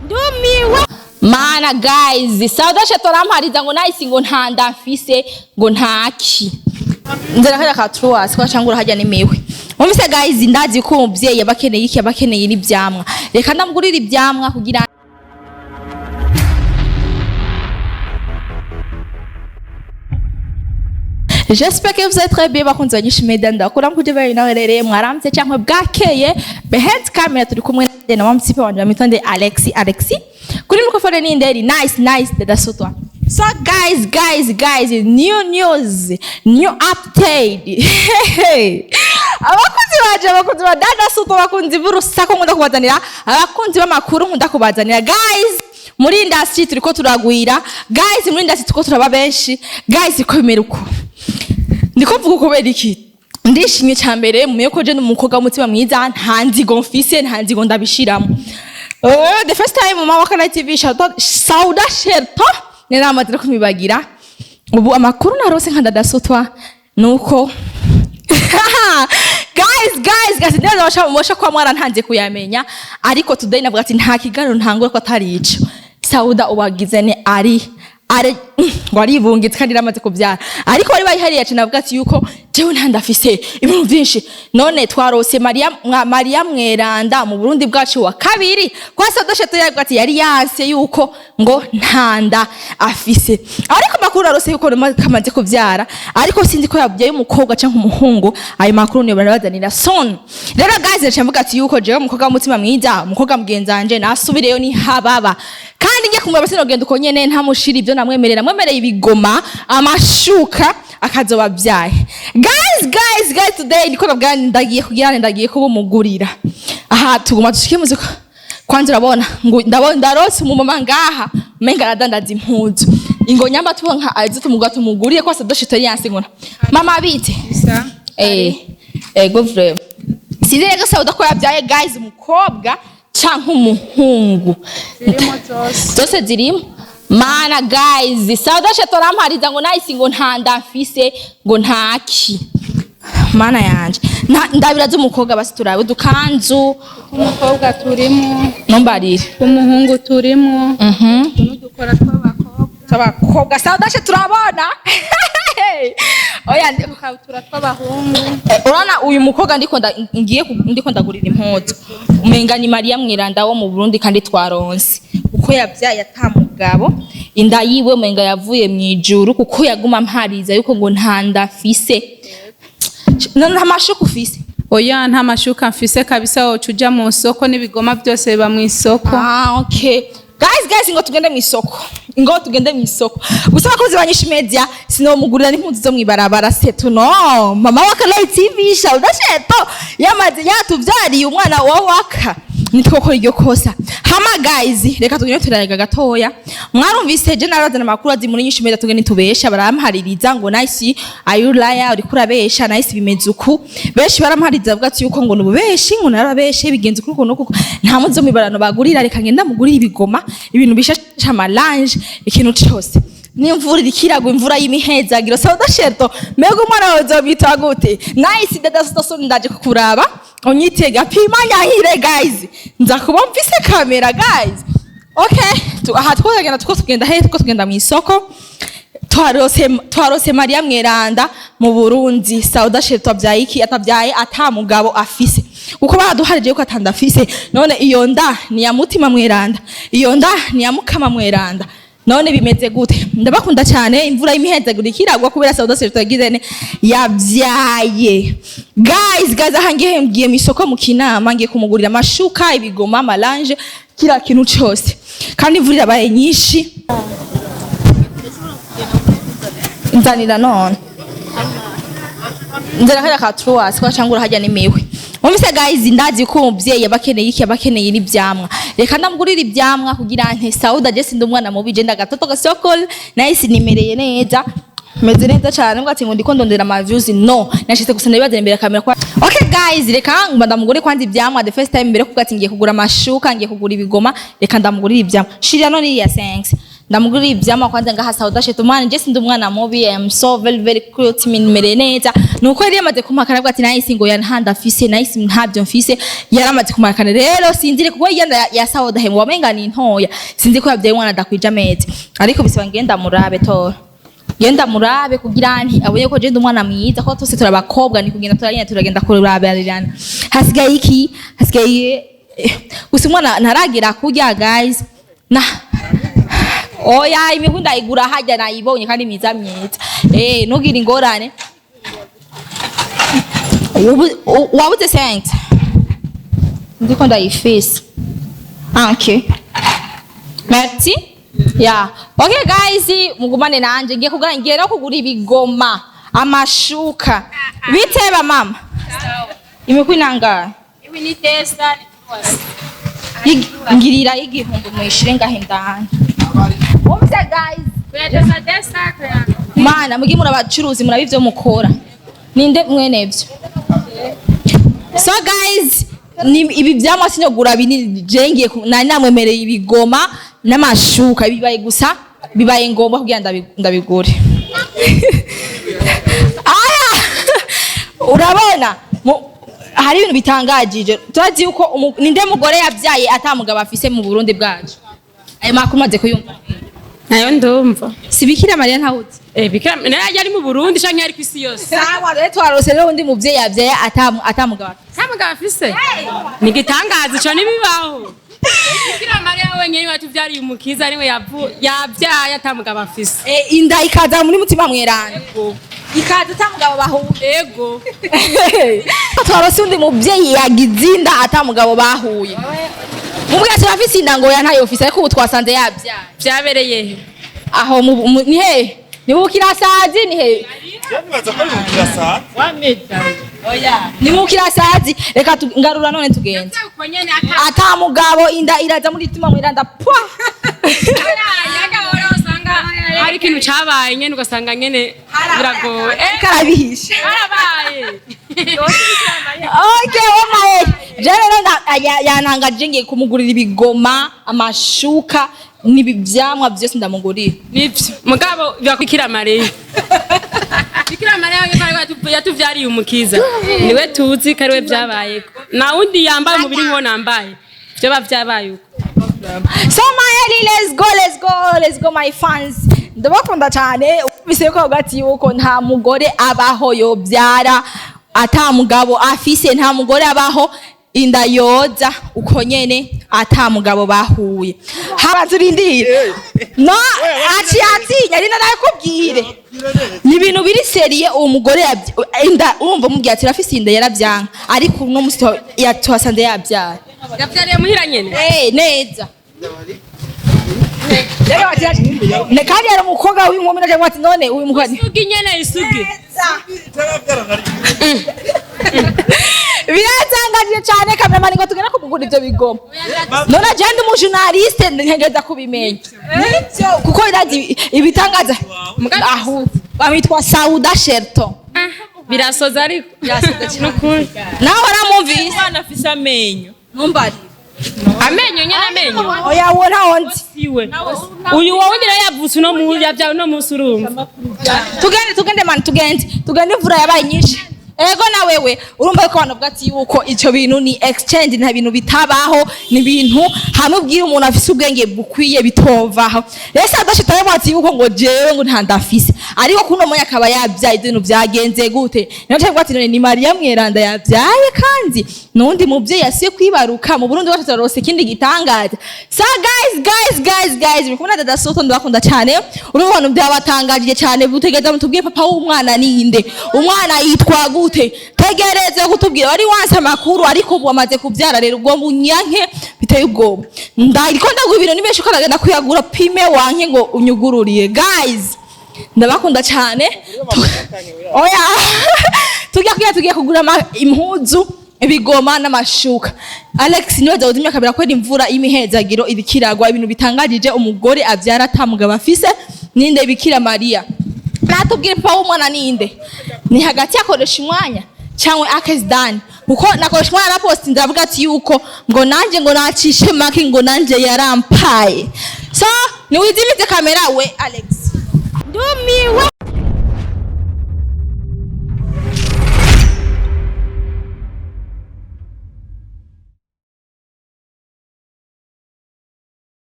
Ndumiwe mana guys, Sauda Sheto arampariza ngo nahise ngo nta nda mfise, ngo ntaki nzara kajya ka truwas kwa cyangwa urahajya n'imiwe. Mumvise guys, ndazi ko umuvyeyi aba akeneye iki? Aba akeneye n'ivyamwa. Reka ndamugurira ivyamwa kugira. J'espère que vous êtes très bien, bakunzi ba Media. Ndakura mkuje bari nawe rere mwaramutse cyangwa bwakeye. Behind camera turi kumwe na wa msipe wanje bamwitonde Alexi. Alexi kuri microphone ni Nderi nice nice dada sotwa. So guys, guys, guys, new news, new update. Abakunzi baje, abakunzi ba dada sotwa, abakunzi b'urusaku nkunda kubazanira, abakunzi b'amakuru nkunda kubazanira. Guys, muri industry turiko turagwira. Guys, muri industry turiko turaba benshi. Guys, ko bimera uko ndiko mvuga kubera iki? Ndishimye cya mbere mumenye ko je n'umukobwa w'umutima mwiza, nta nzigo mfise, nta nzigo ndabishiramo. The first time mama wa Kana TV Sauda Sherto ni namaze no kumibagira. Ubu amakuru narose nka ndadasutwa nuko guys, guys, guys, ndaza basha kwa mwarantanze kuyamenya, ariko today navuga ati nta kiganiro ntangura ko atari ico. Sauda ubagize ni ari ngo aribungitse kandi yaramaze kubyara, ariko bari bayihariye cyane. Navuga ati yuko jewe nta ndafise ibintu byinshi. None twarose Maria mwa Maria Mweranda mu Burundi bwacu wa kabiri kwa Sauda Sheto. Yavuga ati yari yanse yuko ngo ntanda afise, ariko makuru arose yuko kamaze kubyara, ariko sinzi ko yabyaye umukobwa cyangwa umuhungu. Ayo makuru niyo barabazanira son. Rero guys, reka mvuga ati yuko jewe umukobwa w'umutima mwiza, umukobwa mugenzanje nasubireyo ni hababa, kandi ngiye kumuraba sinogenda uko nyene ntamushira ibyo namwemerera. Namwemereye ibigoma, amashuka, akazoba byaye. Guys, guys, guys, today niko nabwa ndagiye kugira ndagiye kubumugurira. Aha tuguma dushike muzi kwanza urabona ngo ndabona ndarose umumama ngaha umenga aradandaza impuzu. Ingo nyamba tubonka azi tumuga tumuguriye kwa sadoshi yanse ngo mama bite. Bisa. Ego vraiment. Sinzi rero Sauda ko yabyaye guys umukobwa canke umuhungu. Zirimo zose. Zose zirimo. Mana guys, Sauda Sheto arampariza ngo nahise ngo nta nda mfise, ngo ntaki. Mana yanje. Ndabira z'umukobwa basi turabe udukanzu. Umukobwa turimo. Numbarire. Umuhungu turimo. N'udukora tw'abakobwa. Tw'abakobwa Sauda Sheto turabona. Oya Udukabutura tw'abahungu. Urabona uyu mukobwa ndiko ngiye ndiko ndagurira impuzu umenga ni Maria Mweranda wo mu Burundi, kandi twaronse kuko yabyaye atamugabo, inda yiwe umenga yavuye mu ijuru, kuko yaguma ampariza yuko ngo nta nda afise. Nta mashuka ufise? Oya, nta mashuka mfise kabisa. Woca uja mu isoko n'ibigoma byose biba mu isoko. Ah, okay. Guys, guys, ngo tugende mu isoko. Ngo tugende mu isoko. Gusa abakozi ba Nyinshi Media sinomugurira n'impuzu zo mwibarabara setu no. Mama wa Kana TV Sauda Sheto yamaze yatuvyariye umwana wa waka. Nitwo kora iryo kosa. Hama guys, reka tugende turarega gatoya. Mwarumvise je narazana amakuru azi muri Nyinshi Media, tugende tubesha baramhaririza ngo nice are you liar, uri kurabesha nice bimeze uku. Benshi baramhaririza bavuga ati yuko ngo nububeshi, ngo narabeshe bigenze uku nuku. Nta muzo mibarano bagurira, reka ngenda mugurira ibigoma, ibintu bishasha, amalange, ikintu cyose. N'imvura irikiragwa, imvura y'imihezagiro. Sauda Sheto, mbega umwana wawe uzobita gute? Nice dada sito, ndaje kukuraba unyitega pima nyahire. Guys, nza kuba mfise kamera guys. Okay, aha twagenda two tugenda he? Two tugenda mu isoko. Twarose Maria Mweranda mu Burundi. Sauda Sheto abyaye iki? Atabyaye ata mugabo afise, kuko baraduharije yuko atanda afise. None iyo nda ni ya mutima mweranda, iyo nda ni ya mukama mweranda, none bimeze gute? Ndabakunda cyane. Imvura y'imihezaguro ikiragwa kubera Sauda Sheto yagize ne yabyaye. Guys, guys, aha ngiye ngiye mu isoko mu Kinama, ngiye kumugurira amashuka, ibigoma, amalange, kila kintu cyose, kandi imvura irabaye nyinshi. Nzanira none nzana kajya ka truwas kwa cyangwa urahajya n'imiwe. Mumvise guys, ndazi ko umuvyeyi aba akeneye iki? Aba akeneye n'ivyamwa. Reka ndamugurira ivyamwa kugira nte Sauda je sindi umwana mubi, je ndagatoto gasokol nahise nimereye neza, meze neza cyane. Mbwa ati ngo ndiko ndondera ama views, no nashitse gusa ndabibaza imbere ya kamera kwa. Okay guys, reka ngba ndamugure kwanza ivyamwa the first time mbere kuvuga ati ngiye kugura amashuka, ngiye kugura ibigoma. Reka ndamugurira ivyamwa. Shirira none iya thanks. Ndamugurira ivyamwa kwanza ngaha Sauda Sheto. Mwana, je sindi umwana mubi, I am so very very cute, minmereye neza. Nuko yari yamaze kumpakana, avuga ati nahise ngo ya ntanda afise, nahise ntabyo mfise. Yaramaze kumpakana rero, sinzire kuko yenda ya Sauda hemu wamenga ni ntoya. Sinzi ko yabyaye umwana adakwije amezi, ariko bisaba ngenda murabe tora, genda murabe kugira nti abonye ko je ndi umwana mwiza, ko twese turabakobwa, ni kugenda turagenda turagenda kurabarirana. Hasigaye iki? Hasigaye gusa umwana ntaragira kurya, guys. Na oya, imigwi ndayigura hajya, nayibonye kandi myiza myiza. Ntugire ingorane. Wabuze sente, ndiko ndayifise. Ah, okay, merci. Yeah, okay guys, mugumane nanje, ngiye kugura, ngiye no kugura ibigoma, amashuka. Biteba mama, imikwi nangahe? Ibi ni tesa ni tuwasi. Ngirira igihumbi muyishire ngahe ndani. Umvise guys? Kuya tesa tesa kuya. Mana mugi murabacuruzi, murabi ivyo mukora, ninde mwene ivyo? So guys, ni ibi vyamwa sinogura binini, je ngiye nari namwemereye ibigoma n'amashuka. Bibaye gusa bibaye ngombwa kugira ndabigure. Aya, urabona hari ibintu bitangajije. Turazi yuko ninde mugore yabyaye atamugabo afise mu Burundi bwacu? Ayo makuru maze kuyumva. Nayo ndumva. Si Bikira Mariya? Ntawuzi? Bikira nayo yari mu Burundi canke yari kwisi yose? Sawa, rero twarose rero undi muvyeyi yavyaye atamugabo afise. Nta mugabo afise? Ni igitangaza ico, ntibibaho. Bikira Mariya wenyene watuvyariye umukiza niwe yavyaye ata mugabo afise. Inda ikaza muri mutima mweranda, ikaza atamugabo bahuye. Ego. Twarose undi muvyeyi yagize inda atamugabo bahuye. Mubwira ati urafise inda, ngo ya ntayo ufise, ariko ubu twasanze yavyaye. Vyabereye he? Aho ni hehe? Ni bukirasazi? Ni hehe? Nibaza ko ari mu Kirasa. Ni bukirasazi. Reka ngarura none tugende. Uko nyene. Ata mugabo, inda iraza muri mutima mweranda pwa. Hari ikintu cabaye nyene, ugasanga nyene biragoye. Karabihisha. Harabaye. Okay, omaye. Je rero yantangaje, ngiye kumugurira ibigoma, amashuka n'ibi vyamwa vyose ndamugurira. Nivyo mugabo biba Bikira Mariya. Bikira Mariya wenyene ko yatuvyariye umukiza, niwe tuzi ko ariwe vyabayeko. Nta wundi yambaye umubiri nk'uwo nambaye, vyoba vyabaye uko. So Mayeli, let's go, let's go, let's go my fans. Ndabakunda cyane. Ufise ko hagati yuko nta mugore abaho yobyara ata mugabo afise, nta mugore abaho inda yoza uko nyene ata mugabo bahuye. Habanza urindire. No, aciye atinya rino nakubwire. Ni ibintu biri sérieux. Uwo mugore inda, urumva mubwiye ati urafise inda, yaravyanka, ariko uno musi tuhasanze yabyara. Yavyariye muhira nyene? Neza. Rero kandi yari umukobwa w'inkumi, naje ati none uyu mukobwa Isugi nyene, isugi. Itarabyara na rimwe. Biratangaje cyane. Cameraman, ngo tugende kumugura ivyo bigoma. None je ndi umujournaliste, ntegereza kubimenya. Nivyo, kuko irazi ibitangaza. Aho bamwitwa Sauda Shelton. Birasoza ariko. Birasoza cyane. Nukuri. Nawe waramwumvise? Umwana afise amenyo. Ntumbari. Amenyo nyene, amenyo. Oya, uwo ntawo nzi. Siwe uyu wowe ngira yavutse uno munsi, yavyawe uno munsi, urumva. Tugende, tugende man, tugende, tugende, imvura yabaye nyinshi. Ego, na wewe urumva ko abantu bavuga ati yuko ico bintu ni exchange, nta bintu bitabaho, ni ibintu hamwe ubwira umuntu afise ubwenge bukwiye bitovaho. Rero sadashitaye ati yuko ngo jewe ngo nta ndafise, ariko kuno moya akaba yabyaye. Ibintu byagenze gute? Niyo cyangwa ati none ni Mariya mweranda yabyaye, kandi nundi muvyeyi yasiye kwibaruka mu Burundi wacu, turarose ikindi gitangaza. So guys, guys, guys, guys, muri kumwe na Dada Soto, ndabakunda cyane. Urumva abantu byabatangajije cyane. Butegereza mutubwire papa w'umwana ninde, umwana yitwa gute. Tegereze kutubwira. Wari wanse amakuru, ariko ubu wamaze kubyara. Rero ubwo bunyanke biteye ubwoba. Ndariko ndaguha ibintu ni benshi ko ndagenda kuyagura pime wanke ngo unyugururiye. Guys, ndabakunda cyane. Oya, tujya kuya, tugiye kugura impuzu, ibigoma n'amashuka. Alex niwe zawuzimya kabira kwera imvura y'imihezagiro irikiragwa. Ibintu bitangajije, umugore avyara atamugabo afise, ninde? Bikira Mariya. Natubwire papa w'umwana ninde. Ni hagati yakoresha umwanya cyangwa Akezdan, kuko nakoresha umwanya na post ndavuga ati yuko ngo nanje ngo nacishe maki, ngo nanje yarampaye. So Niwizimize kamera we, Alex. Ndumiwe.